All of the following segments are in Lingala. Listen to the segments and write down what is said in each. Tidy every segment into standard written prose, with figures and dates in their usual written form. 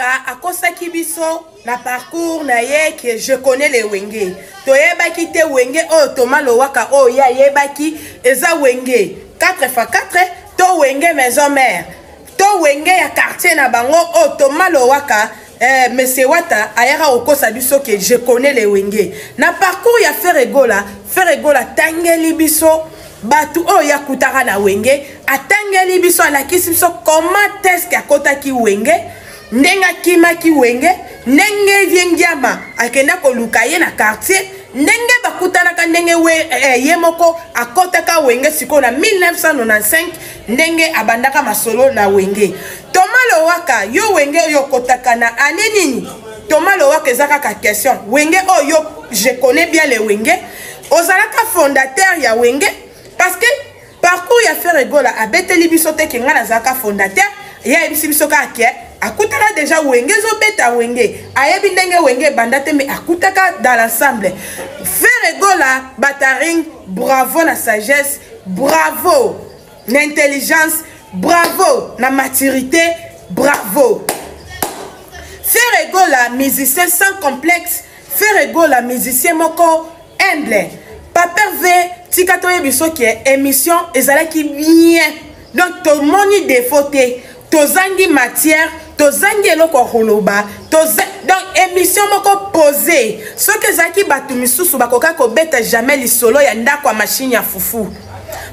Lowaka akosaki biso na parcours na ye que je connais le Wenge. Toyebaki te Wenge oyo Thomas Lowaka oyo ye ayebaki eza Wenge 4x4 to Wenge maison mère to Wenge ya quartier na bango oyo Thomas Lowaka monsieur Wata ayaka kokosa biso que je connais le Wenge. Na parcours ya Ferre Gola, Ferre Gola tangeli biso bato oyo ye akutaka na Wenge, atangeli biso, alakisi biso comment est-ce que akotaki Wenge, ndenge akimaki Wenge, ndenge vie Ngiama akenda koluka ye na quartier, ndenge bakutanaka, ndenge ye moko akotaka Wenge sikoyo na 1995, ndenge abandaka masolo na Wenge. Thomas Lowaka, yo Wenge oyo okotaka na année nini? Thomas Lowaka eza kaka question. Wenge oyo yo, je connais bien le Wenge. Ozalaka fondateur ya Wenge parce que parcours ya Ferre Gola abeteli biso te ke nga nazalaka fondateur, ye ayebisi biso kaka ke akutaka déjà Wenge ezobeta Wenge, ayebi ndenge Wenge ebanda te, mais akutaka dans l'ensemble. Ferre Gola Bataring, bravo na sagesse, bravo na intelligence, bravo na maturité, bravo. Ferre Gola musicien sans complexe, Ferre Gola musicien moko humble. Papa Hervé, tika toyebi soki émission ezalaki bien, donc tomoni défaut te, tozangi matière, tozangi eloko ya koloba, donc émission moko posée. Soki ezalaki bato misusu bakoka kobeta jamais lisolo ya ndako ya machine ya fufu,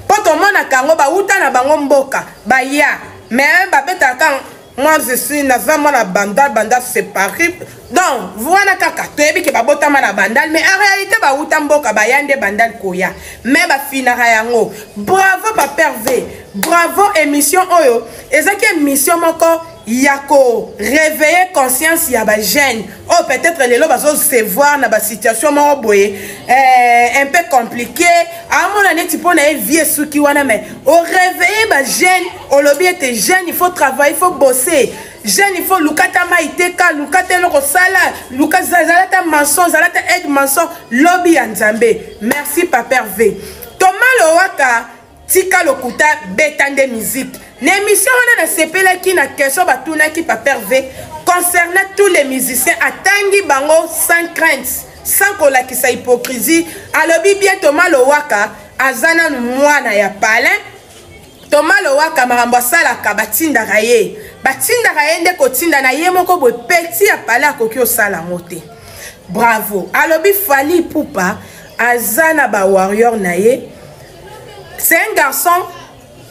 mpo tomonaka yango bauta na bango mboka baya, mais babetaka moi je suis naza mwana Bandal, Bandal c'est Paris, donc wana kaka toyebi ke babotama na Bandal, mais en réalité bauta mboka baya nde Bandal koya, mais bafinaka yango. Bravo Papa Hervé, bravo. Émission oyo ezaki émission moko ya ko réveiller conscience ya bajeune oyo peut-être lelo bazo se voir na basituation moko boye un peu compliqué, amona neti mpo na ye vie esuki wana, mais oréveiller bajeune, olobi ete jeune il faut travailler, il faut bosser, jeune il faut luka ta mai teka, luka te eloko sala, luka zala ta maçon, zala ta aide maçon, lobi ya Nzambe. Merci Papa Hervé. Thomas Lowaka, tika lokuta, beta nde musique. Na émission wana nasepelaki na question batunaki Papa Hervé concernant tous les musiciens, atangi bango sans crainte, sans kolakisa hypocrisie. Alobi bien Thomas Lowaka aza nanu mwana ya palin. Thomas Lowaka makambo asalaka batindaka ye, batindaka ye nde kotinda na ye moko boye, petit ya palin akoki osala yango te. Bravo. Alobi Fally Ipupa aza na ba warrior na ye, c'est un garçon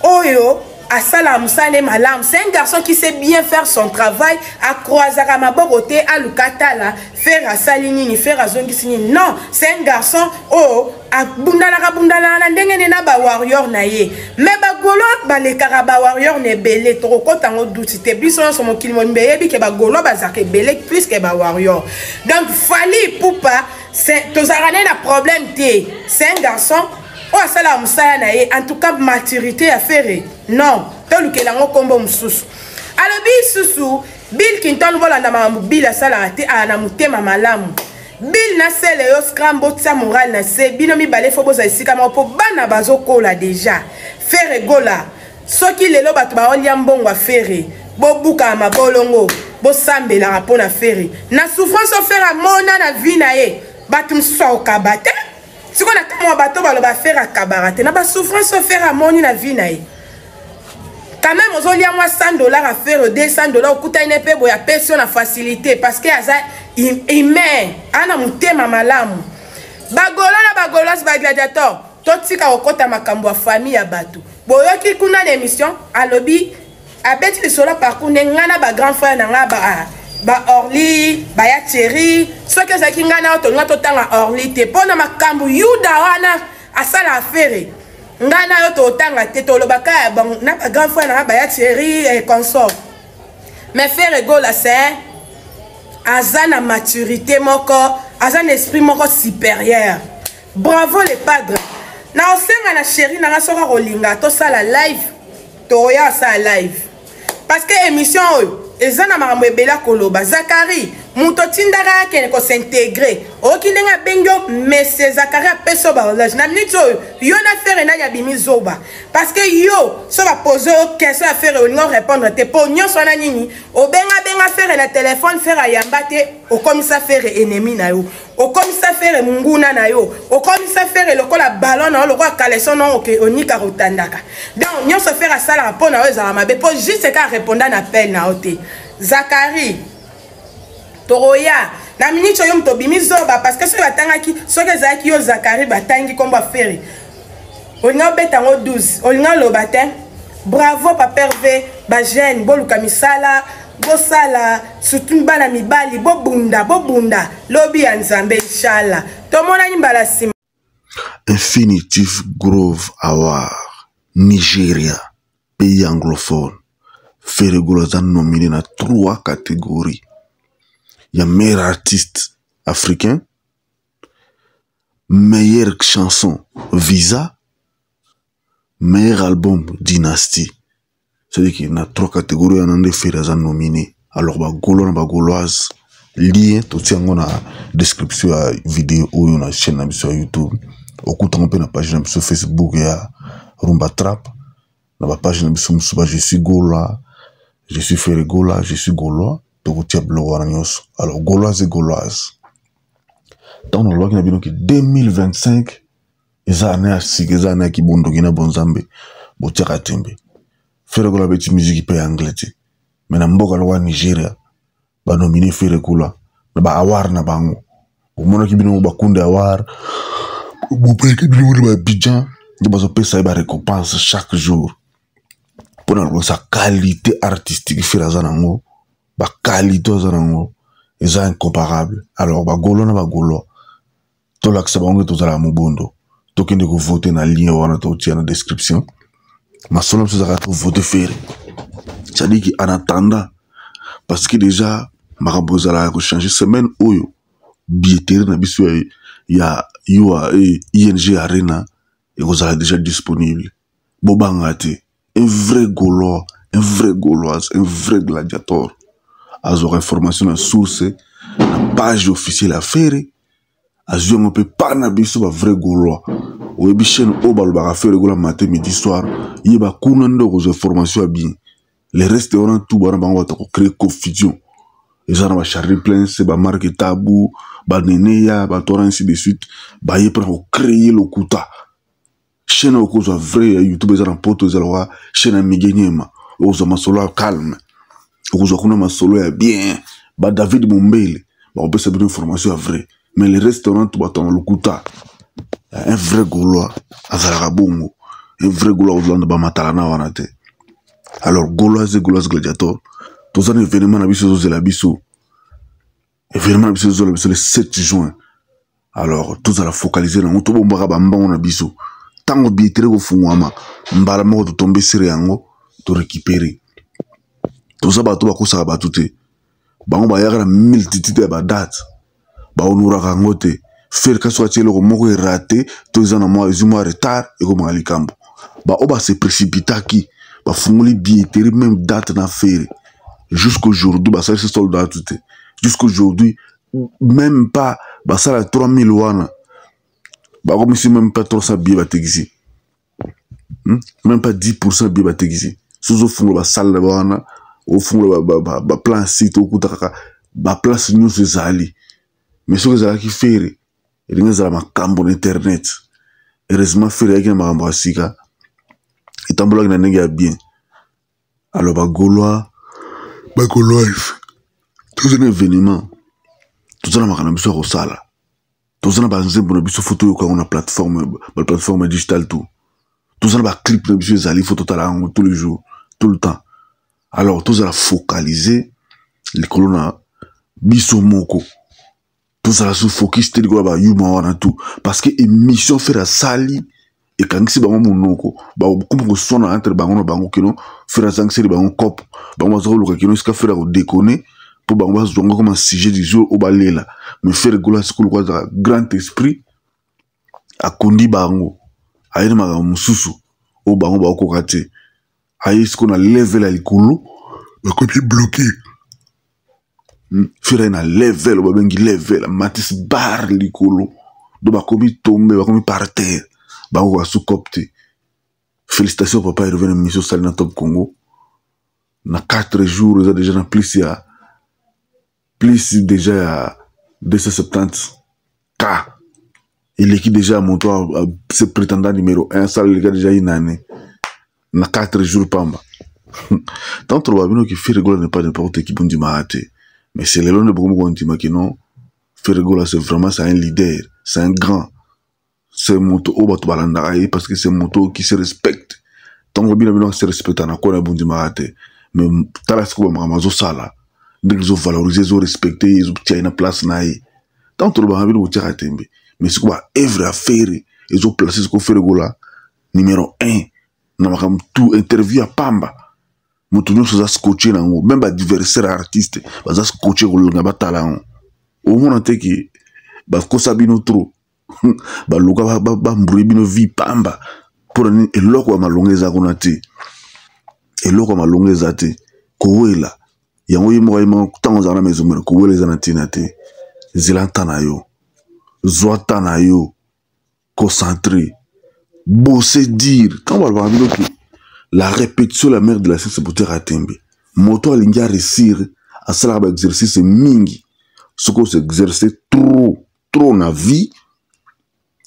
oyo asala mosala malamu, c'est un garçon qui sait bien faire son travail, akroisaka maboko te, aluka tala Ferre asali nini, Ferre azongisi nini. Non, c'est un garçon oyo abundanaka bundanaka na ndenge nde na bawarrior na ye, mais bagaulois balekaka bawarrior na ebele, tokokɔta yango duti te. Biso nyonso mokili mobimba eyebi ke bagaulois bazalaka ebele plus ke bawarrior. Donc Fally Ipupa, tozalaka nde na problème te, c'est un garçon oyo asalaka mosala na ye. En tout cas maturité ya Ferre, non, tolukela yango nkombo mosusu. Alobi lisusu Bill Clinton, bolanda makambo Bill asalaka te, aya na motema malamu. Bill na sele yo scram, botia moral na se bino mibale, fo bozala esika moko mpo bana bazokola déjà. Ferre Gola, soki lelo bato baolia mbongo ya Ferre, bobukaka mabolongo, bosambelaka mpo na Ferre na souffrance oyo Ferre amona na vie na ye, bato mosusu akokaba te. Sikoyo na ntango ya bato baloba Ferre akabaka te na basouffrance oyo Ferre amoni na vie na ye, quand même ozolia mwa 100 $ a Ferre, 200 $, okutani ne mpe boye apesi yo na facilité parce que aza humain, aza na motema malamu. Bagaulois na bagauloise, bagladiator, totika kokɔta makambo ya famille ya bato. Boyoki kuna na émission alobi, abeti lisolo parcours nde ngai na bagrand frère na ngai ba Orly, baya Thierry. Soki ezalaki ngai na yo, tolinga totanga Orly te mpo na makambo yuda wana asala affaire. Ngai na yo totanga te, tolobaka na bagrand frère na ngai baya Thierry et consort. Mais Ferre Gola, c'est aza na maturité moko, aza na esprit moko supérieur. Bravo le padre. Na osenga na chéri nanga, soki akolinga tosala live, toya asala live parce que émission oyo eza na makambo ebele akoloba. Zakari, moto otindaka akende kos'intégrer, oyoki ndenge abengi yo monsieur Zakari, apesi yo bahorloge na minute oyo. Yo na Ferre, nani abimi zoba? Parce que yo so bapose yo question ya Ferre, olingi orépondre te. Mpo nyonso wana nini? Obengabenga. Ferre na telefone, Ferre ayamba te, okomisa Ferre ennemi na yo, okomisa Ferre monguna na yo, okomisa Ferre lokola ballon na yo, lokola caleçon na yo, oke onikaka otandaka. Donc nyonso Ferre asalaka mpo na yo ezalaka mabe, mpo juste kaka reponda na appel na yo te. Zakari, tokoya na minute oyo, moto obimi zoba, parce que soki batangaki, soki ezalaki yo Zakari, batangi nkombo ya Ferre, olinga obeta yango 12, olinga oloba te. Bravo papa Hervé. Bajeune, boluka misala bosala, surtout bana mibali, bobunda, bobunda lobi ya Nzambe. Inshallah tomonani mbala nsima. Infinitive Grove Award, Nigeria, pays anglophone. Ferre Gola aza nominé na trois catégories. Ya meilleur artiste africain, meilleure chanson Visa, meilleur album Dynastie. C'est-à-dire que na trois catégories wana nde Ferre aza nominé. Alors bagaulois na bagauloise, lien totia yango na description ya video oyo na chaîne na biso ya YouTube. Okutango mpe na page na biso Facebook ya Rumba Trap, na bapage na biso mosusu ba Je suis Gaulois, Je suis Ferre Gola, Je suis Gaulois, tokotia biloko wana nyonso. Alors gauloise et gauloise, ntango nalobaki na bino ke 2025 eza année ya sika, eza année ya kibondoki na bonzambe, botiaka tembe. Ferre Gola abeti musique mpe ya anglais te, mais na mboka lokola Nigeria banomine Ferre Gola na baawar na bango. Omonaki bino bakunde awar, bopeki bino na baabidjan nde bazopesa ye barécompense chaque jour mpona kolakisa qualité artistique Ferre aza nango. Baqualité aza nango eza incomparable. Alors bagaulois na bagaulois, tolakisa bango tozalaka mobondo. Tokende kovote na lien wana totia na description. Masolo biso ezalaka tovote Ferre, c'est-à-dire que en attendant, parce que déjà makambo ezalaka kochange, semaine oyo billetterie na biso ya UA, ING Arena ekozala déjà disponible. Bobanga te, un vrai gaulois, un vrai gauloise, un vrai gladiator azwaka information na source, na page officielle ya Ferre, azwi yango mpe pa na biso bavrai gaulois. Oyebi chaîne oyo balobaka Ferre Gola matin, midi, soir, yeba kuna nde okozwa information ya bien. Le reste wana tu bana bango bato kocrée confusion, eza na bacharlie Prince, bamarke Tabu, baneneya, bato wana, ainsi de suite, baye mpona kocréer lokuta. Chaîne oyo okozwa vrai ya YouTube eza na Poto, eza loka chaîne ya Mige Nyema. Okozwa masolo ya calme, okozwa kuna masolo ya bien, badavid Mombele bakopesa bino information ya vrai. Mais le reste wana to bato ya lokuta. Un vrai gaulois azalaka bongo, un vrai gaulois akozolanda bamatala na wana te. Alors gauloise, gauloise, gladiator, toza na événement na biso ezozela biso, événement na biso ezozela biso le 7 juin. Alors tozala focaliser nango, tobombaka bambongo na biso. Ntango billetterie kofungwama, mbala moko totombe sere yango, torécupere. Toza bato bakosaka bato te. Bango bayaka na multitude ya badate, bahonoraka yango te. Ferre kasi atie eloko moko erate to eza na mwa ezwi mwa retard, ekomaka likambo. Baoyo base précipitaki, bafungoli billetterie même date na Ferre, jusqu'aujourd'hui basalisi sold out te. Jusqu'aujourd'hui même pas basala 3000 wana, bakomisi même pas 300 billets batekisi, Même pas 10% billet batekisi. Soki ozofungola basale wana, ofungola baplan site, okuta kaka baplace nyonso ezali. Mais soki ezalaki Ferre, elingi ezala makambo na internet. Heureusement Ferre eyaki na makambo ya sika, etambolaki na ndenge ya bien. Alors bagaulois, bagauloise, toza na événement, toza na makambo na biso ya kosala, toza na banzembo na biso, fo toyoka yango na plateforme, baplateforme digital tout. Toza na baclip na biso ezali, fo totala yango tous les jours, tout le temps. Alors tozala focaliser likolo na biso moko, tozala so focus te likolo ya bayuma wana tout, parce que émission Ferre asali ekangisi bango monoko. Bakoma koswana entre bango na bango kino Ferre azangiseli bango cope. Bango baza koluka kino esika Ferre akodekone mpo bango bazwa ngo comme sujet du jour oyo balela. Mais Ferre Gola sikolo ko azala grand esprit, akondi bango, aye na makambo mosusu oyo bango bakokoka te. Aye sikoyo na level ya likolo, bakomi bloqué. Ferre aye na level oyo babengi level amatisi bar likolo, do bakomi tombe, bakomi par terre, bakokoka sukop te. Félicitation papa Hervé na mission osali na Top Congo na 4 jours, eza déjà na plus ya Plus déjà ya 270 k eleki déjà moto se prétendant numéro 1 asala eleka déjà une année na 4 jours pamba. Tant toloba bino ki Ferre Gola n'est pas n'importe qui, bondimaka te. Mais c'est lelo nde bokomi kondima ki non, Ferre Gola, c'est vraiment, c'est un leader, c'est un grand, c'est moto oyo bato balandaka ye, parce que c'est moto qui se respecte. Ntango bino bino se respecta na kona, bondimaka te. Mais tala sikoyo bamakambo azosala, ndenge ezovaloriser, ezorespecte ye, ezotia ye na place na ye. Ntango tolobaka bino, botiaka tembe. Mais sikoyo baœuvre ya Ferre ezoplace sikoyo Ferre Gola numéro 1 na makambo tout. Interview ya pamba, moto nyonso aza scotché nango, même baadversaire ya artiste baza scotché kolinga batala yango. Omona te ke bakosa bino trop, baluka bambrouye bino vie pamba. Mpona nini? Eloko ya malonga eza kuna te, eloko ya malonga eza te. Kowela yango ye moko, ye moko ntango ozala na Maison Mère, kowela eza na ntina te. Zela nta na yo, zwa ta na yo, concentré, bosser dire. Ntango balobaka bino ke la répétition, la mère de la science, botiaka tembe. Moto alingi aréussir asalaka baexercice mingi. Soki osexerce trop trop na vie,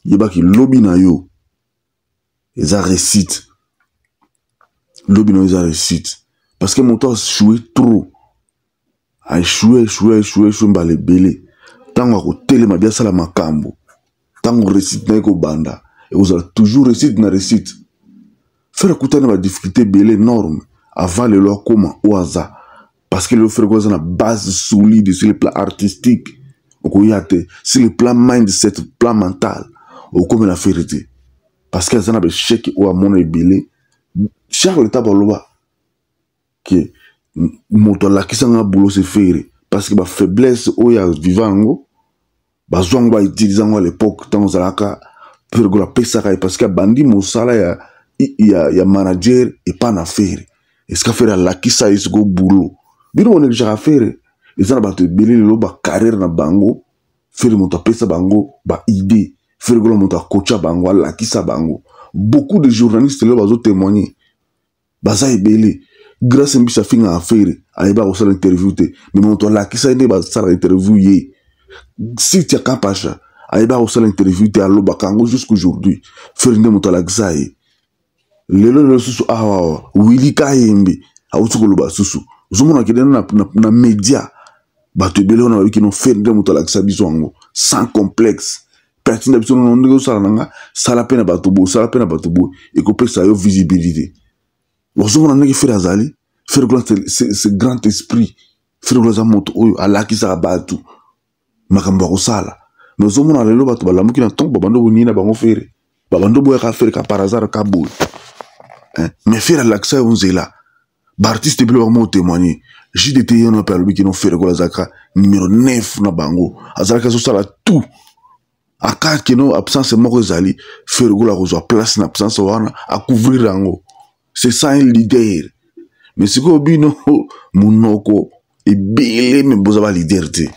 yebaki lobi na yo eza réussite, lobi na yo eza réussite. Parce que moto aéchoué trop, aéchoué, échoué, échoué, échoué mbala ebele, ntango akotelema bi asala makambo, ntango réussite na ye kobanda, ekozala toujours réussite na réussite. Ferre akutani na badifficulté ebele énorme avant lelo akóma oyo aza, parce que lelo Ferre aza na base solide sur le plan artistique. Okoya te sur le plan mindset, plan mental, okomela Ferre te, parce que aza na baéchec oyo amona ebele. Charles Tabo aloba ke moto alakisanga boulot, c'est Ferre, parce que bafaiblesse oyo aviva yango, bazwa yango, bautilize yango à l'époque. Ntango ozalaka, Ferre Gola apesaka ye, parce que abandi mosala ya manager epa na Ferre. Esika Ferre alakisa ye sikoyo boulot. Bino bonégligeaka Ferre. Eza na bato ebele lelo, bacarrière na bango, Ferre moto apesa bango baidée, Ferre Gola moto akocha bango, alakisa bango. Beaucoup de journalistes lelo bazotémoigner, baza ebele. Grâce Mbisi afingaka Ferre, ayeba kosala interview te, mais moto alakisa ye nde basala interview ye. Site ya Kampasha, ayeba kosala interview te, alobaka yango jusqu'aujourd'hui. Ferre nde moto alakisa ye. Lelo lelo susu awa awa, Willy Kayembe awuti koloba susu, ozomona kende na média, bato ebele wana babiki no, Ferre nde moto alakisa biso yango sans complexe. Mpe atinda biso nono ndenge osala na nga, sala mpe na bato boye, sala mpe na bato boye, ekopesa yo visibilité. Ozomona ndenge Ferre azali. Ferre Gola, c'est grand esprit. Ferre Gola aza moto oyo alakisaka bato makambo ya kosala. Mais ozomona lelo bato balamuki na ntongo, babando bonini na bango Ferre, babando boyaka Ferre ka par hasard ka boye. Mais Ferre alakisa yo nzela. Baartiste ebele bakoma kotémoigner. JDT ye wana mpe alobi kino Ferre Gola azalaka numéro 9 na bango, azalaki azosala tout aka kino absence moko ezali, Ferre Gola akozwa place na absence wana, acouvrir yango. C'est ça un leader. Mais sikoyo bino monoko ebele, mais boza baleader te.